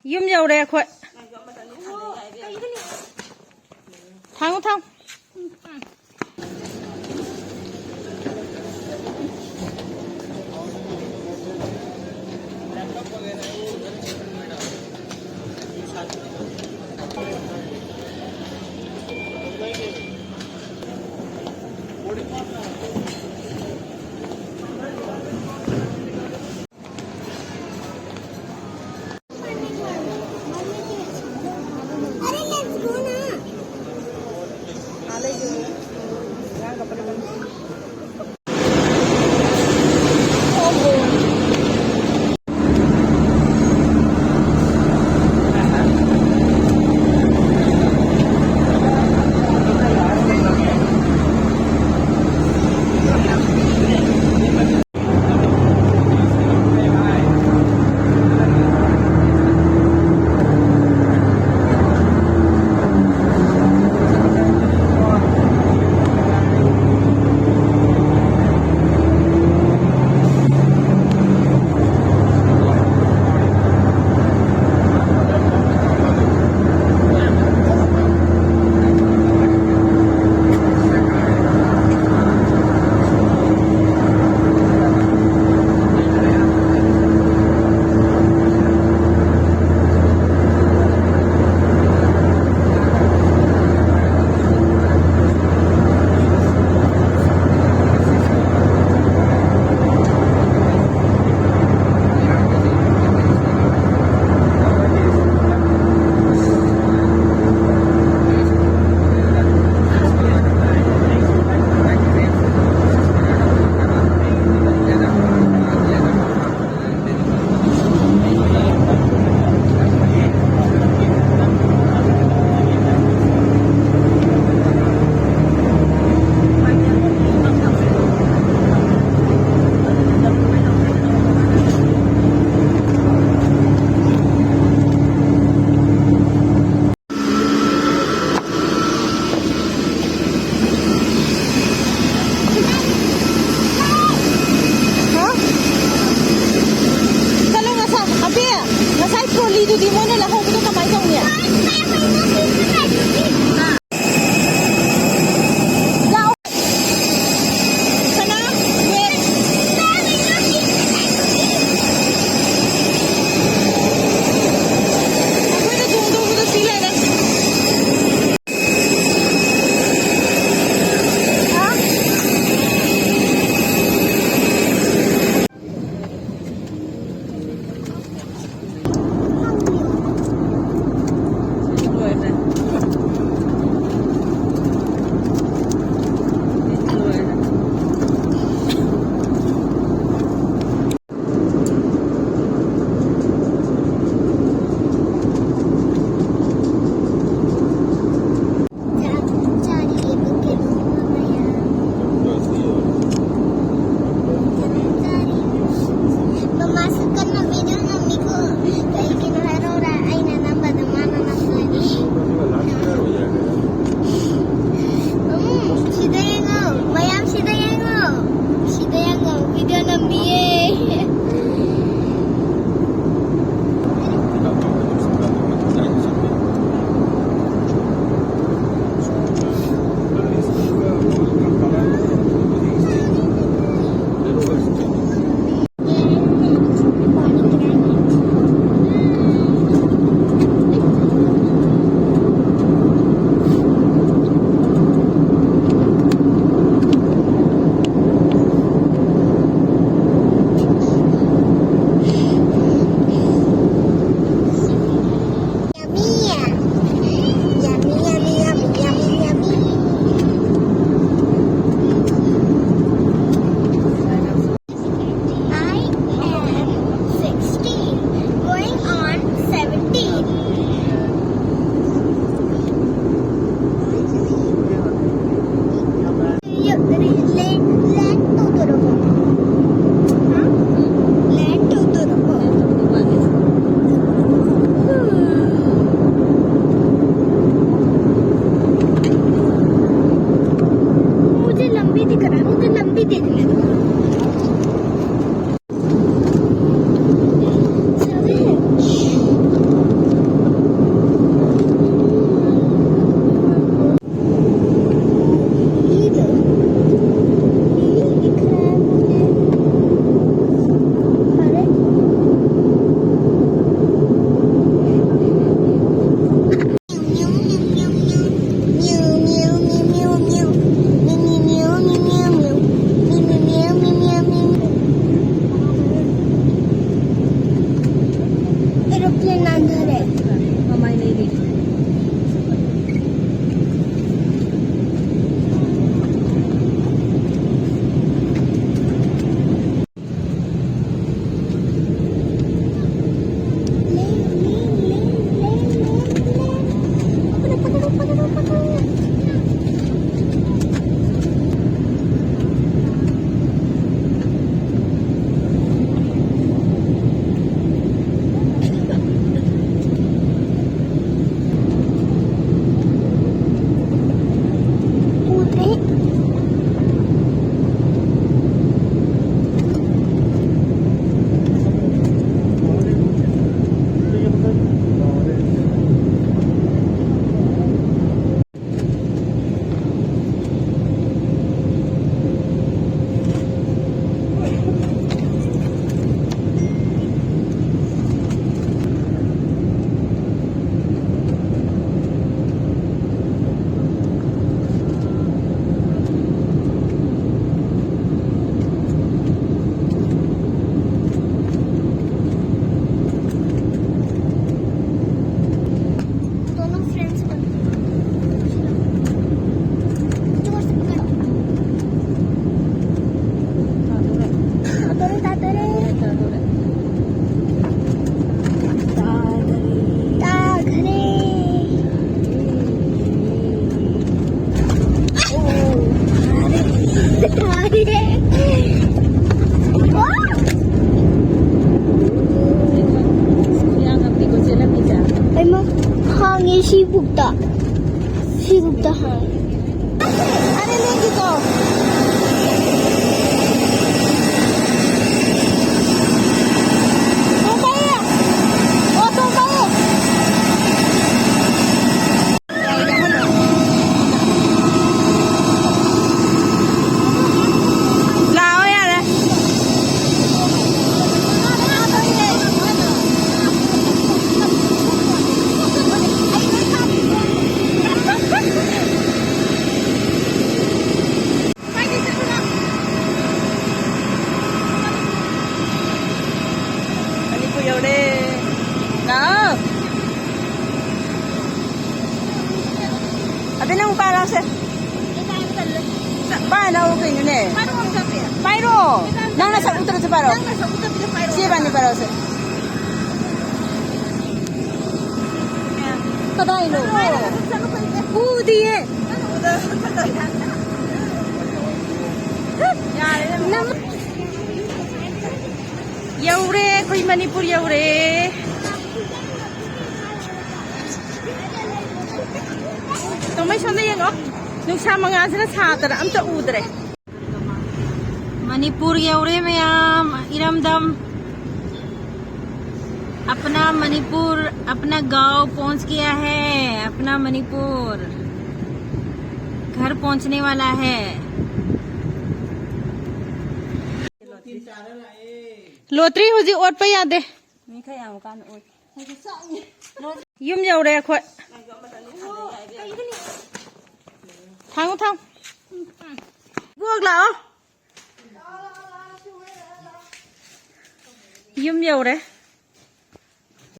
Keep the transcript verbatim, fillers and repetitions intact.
ꯌꯨꯝ ꯌꯧꯔꯦ ꯑꯩꯈꯣꯏ꯫ ꯊꯥꯡꯉꯨ, ꯊꯥꯡꯉꯨ꯫ ꯑꯗꯨꯗꯤ ꯃꯣꯏꯅ ꯂꯧꯍꯧꯕꯗꯣ ꯀꯃꯥꯏꯅ ꯇꯧꯅꯤ? ꯂꯥꯛꯑꯣ꯫ ꯀꯅꯥ? ꯋꯦꯠ꯫ ꯑꯩꯈꯣꯏꯅ ꯆꯣꯡꯗꯧꯕꯗꯣ ꯁꯤ ꯂꯩꯔꯦ꯫ ꯁꯤ ꯕꯨꯛꯇ, ꯁꯤ ꯕꯨꯛꯇ ꯍꯥꯡꯉꯦ꯫ ꯑꯔꯦ, ꯂꯦꯡꯒꯤꯀꯣ꯫ ꯑꯣ, ꯄꯥꯏꯌꯦ꯫ ꯑꯣ, ꯇꯣ, ꯄꯥꯏꯌꯦ꯫ ꯂꯥꯛꯑꯣ ꯌꯥꯔꯦ꯫ ꯃꯅꯤꯄꯨꯔ ꯌꯧꯔꯦ꯫ ꯂꯥꯛꯑꯣ꯫ ꯑꯗꯩ ꯅꯪ ꯄꯥꯏꯔꯛꯑꯣꯁꯦ꯫ ꯄꯥꯏꯅ ꯀꯩꯅꯣꯅꯦ? ꯄꯥꯏꯔꯣ꯫ ꯅꯪꯅ ꯁꯛ ꯎꯠꯇ꯭ꯔꯁꯨ ꯄꯥꯏꯔꯣ꯫ ꯆꯦ ꯏꯕꯥꯅꯤ ꯄꯥꯏꯔꯛꯑꯣꯁꯦ꯫ ꯀꯗꯥꯏꯅꯣ? ꯎꯗꯤꯌꯦ꯫ ꯅꯝ-, ꯌꯧꯔꯦ, ꯑꯩꯈꯣꯏ ꯃꯅꯤꯄꯨꯔ ꯌꯧꯔꯦ꯫ ꯇꯣꯝꯕꯩ ꯁꯣꯝꯗ ꯌꯦꯡꯉꯣ꯫ ꯅꯨꯡꯁꯥ ꯃꯉꯥꯜꯁꯤꯅ ꯁꯥꯗꯅ ꯑꯝꯇ ꯎꯗ꯭ꯔꯦ꯫ ꯃꯅꯤꯄꯨꯔ ꯌꯧꯔꯦ ꯃꯌꯥꯝ, ꯏꯔꯝꯗꯝ꯫ अपना मणिपुर, अपना गांव पहुंच गया है। अपना मणिपुर घर पहुंचने वाला है। ꯂꯣꯇ꯭ꯔꯤ ꯍꯧꯖꯤꯛ ꯑꯣꯠꯄ ꯌꯥꯗꯦ꯫ ꯃꯤ ꯈꯔ ꯌꯥꯝꯃꯀꯥꯟꯗ ꯑꯣꯠ꯫ ꯌꯨꯝ ꯌꯧꯔꯦ ꯑꯩꯈꯣꯏ꯫ ꯊꯥꯡꯉꯨ, ꯊꯥꯡꯉꯨ꯫ ꯏꯕꯣꯛ ꯂꯥꯛꯑꯣ꯫ ꯌꯨꯝ ꯌꯧꯔꯦ꯫